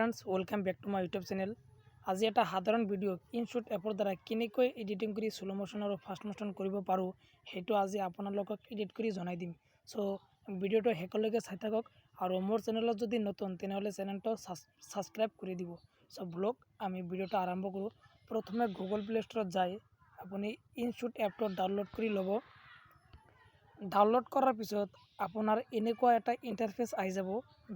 Friends, welcome back to my YouTube channel. আজি এটা সাধাৰণ ভিডিঅ', ইনশ্বট এপৰ দ্বাৰা কেনেকৈ এডিটিং কৰি শ্ল' মোশ্যন আৰু ফাষ্ট মোশ্যন কৰিব পাৰোঁ, সেইটো আজি আপোনালোকক এডিট কৰি জনাই দিম। চ' ভিডিঅ'টো শেষলৈকে চাই থাকক আৰু মোৰ চেনেলত যদি নতুন, তেনেহ'লে চেনেলটো ছাবস্ক্ৰাইব কৰি দিব। চ' ব'লক, আমি ভিডিঅ'টো আৰম্ভ কৰোঁ। প্ৰথমে গুগল প্লে ষ্ট'ৰত যাই আপুনি ইনশ্বট এপটো ডাউনলোড কৰি ল'ব। ডাউনলোড কৰাৰ পিছত আপোনাৰ এনেকুৱা এটা ইণ্টাৰফেচ আহি যাব,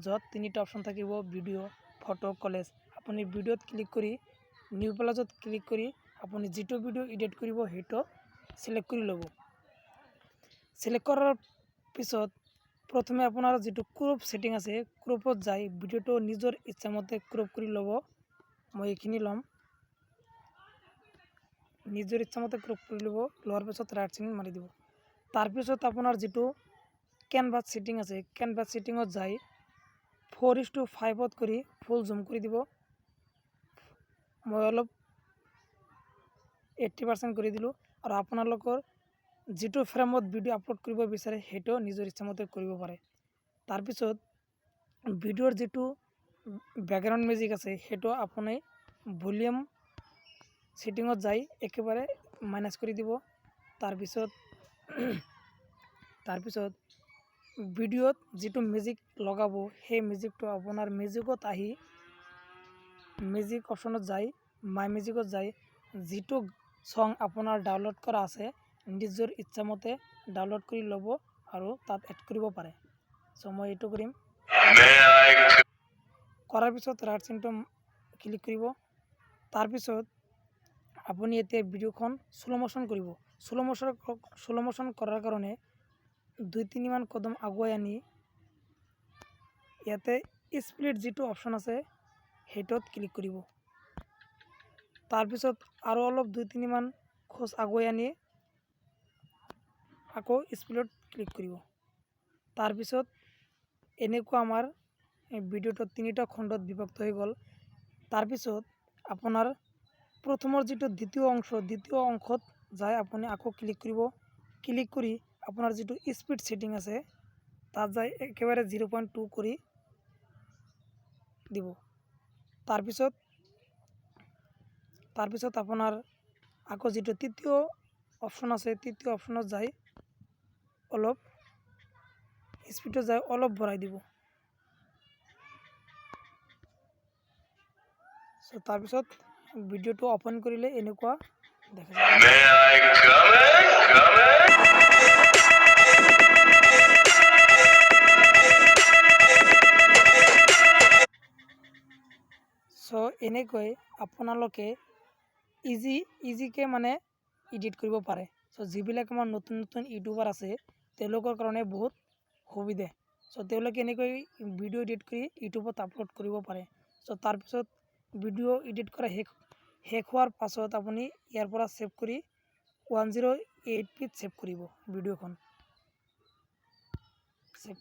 য'ত তিনিটা অপশ্যন থাকিব, ভিডিঅ', ফটো, কলেজ। আপুনি ভিডিঅ'ত ক্লিক কৰি নিউ প্লাছত ক্লিক কৰি আপুনি যিটো ভিডিঅ' এডিট কৰিব, সেইটো চিলেক্ট কৰি ল'ব। চিলেক্ট কৰাৰ পিছত প্ৰথমে আপোনাৰ যিটো ক্ৰপ ছেটিং আছে, ক্ৰপত যাই ভিডিঅ'টো নিজৰ ইচ্ছামতে ক্ৰপ কৰি ল'ব। মই এইখিনি ল'ম। নিজৰ ইচ্ছামতে ক্ৰপ কৰি ল'ব। লোৱাৰ পিছত ৰাইট চিন মাৰি দিব। তাৰপিছত আপোনাৰ যিটো কেনভাছ ছেটিং আছে, কেনভাছ ছেটিঙত যাই 4:5ত কৰি ফুল জুম কৰি দিব। মই অলপ 80% কৰি দিলোঁ আৰু আপোনালোকৰ যিটো ফ্ৰেমত ভিডিঅ' আপলোড কৰিব বিচাৰে, সেইটো নিজৰ ইচ্ছামতে কৰিব পাৰে। তাৰপিছত ভিডিঅ'ৰ যিটো বেকগ্ৰাউণ্ড মিউজিক আছে, সেইটো আপুনি ভলিউম ছেটিঙত যাই একেবাৰে মাইনাছ কৰি দিব। তাৰপিছত ভিডিঅ'ত যিটো মিউজিক লগাব, সেই মিউজিকটো আপোনাৰ মিউজিকত আহি মিউজিক অপশ্যনত যাই মাই মিউজিকত যাই যিটো ছং আপোনাৰ ডাউনলোড কৰা আছে, নিজৰ ইচ্ছামতে ডাউনলোড কৰি ল'ব আৰু তাত এড কৰিব পাৰে। চ' মই এইটো কৰিম। কৰাৰ পিছত ৰাইট চিনটো ক্লিক কৰিব। তাৰপিছত আপুনি এতিয়া ভিডিঅ'খন শ্ল' মোশ্যন কৰিব। শ্ল' মোশ্যন কৰাৰ কাৰণে দুই তিনিমান কদম আগুৱাই আনি ইয়াতে স্প্লিট যিটো অপশ্যন আছে, সেইটোত ক্লিক কৰিব। তাৰপিছত আৰু অলপ দুই তিনিমান খোজ আগুৱাই আনি আকৌ স্প্লিটত ক্লিক কৰিব। তাৰপিছত এনেকুৱা আমাৰ ভিডিঅ'টো তিনিটা খণ্ডত বিভক্ত হৈ গ'ল। তাৰপিছত আপোনাৰ প্ৰথমৰ যিটো দ্বিতীয় অংশ, দ্বিতীয় অংশত যাই আপুনি আকৌ ক্লিক কৰিব। ক্লিক কৰি আপোনাৰ যিটো স্পীড ছেটিং আছে, তাত যাই একেবাৰে 0.2 কৰি দিব। তাৰপিছত আপোনাৰ আকৌ যিটো তৃতীয় অপশ্যন আছে, তৃতীয় অপশ্যনত যাই অলপ স্পীডত যাই অলপ বঢ়াই দিব। চ' তাৰপিছত ভিডিঅ'টো অ'পেন কৰিলে এনেকুৱা দেখা যাব। May I come in? Come in? চ' এনেকৈ আপোনালোকে ইজিকৈ মানে এডিট কৰিব পাৰে। চ' যিবিলাক আমাৰ নতুন নতুন ইউটিউবাৰ আছে, তেওঁলোকৰ কাৰণে বহুত সুবিধা। চ' তেওঁলোকে এনেকৈ ভিডিঅ' এডিট কৰি ইউটিউবত আপলোড কৰিব পাৰে। চ' তাৰপিছত ভিডিঅ' এডিট কৰা শেষ হোৱাৰ পাছত আপুনি ইয়াৰ পৰা ছেভ কৰি 108 পিত ছেভ কৰিব ভিডিঅ'খন। ছেভ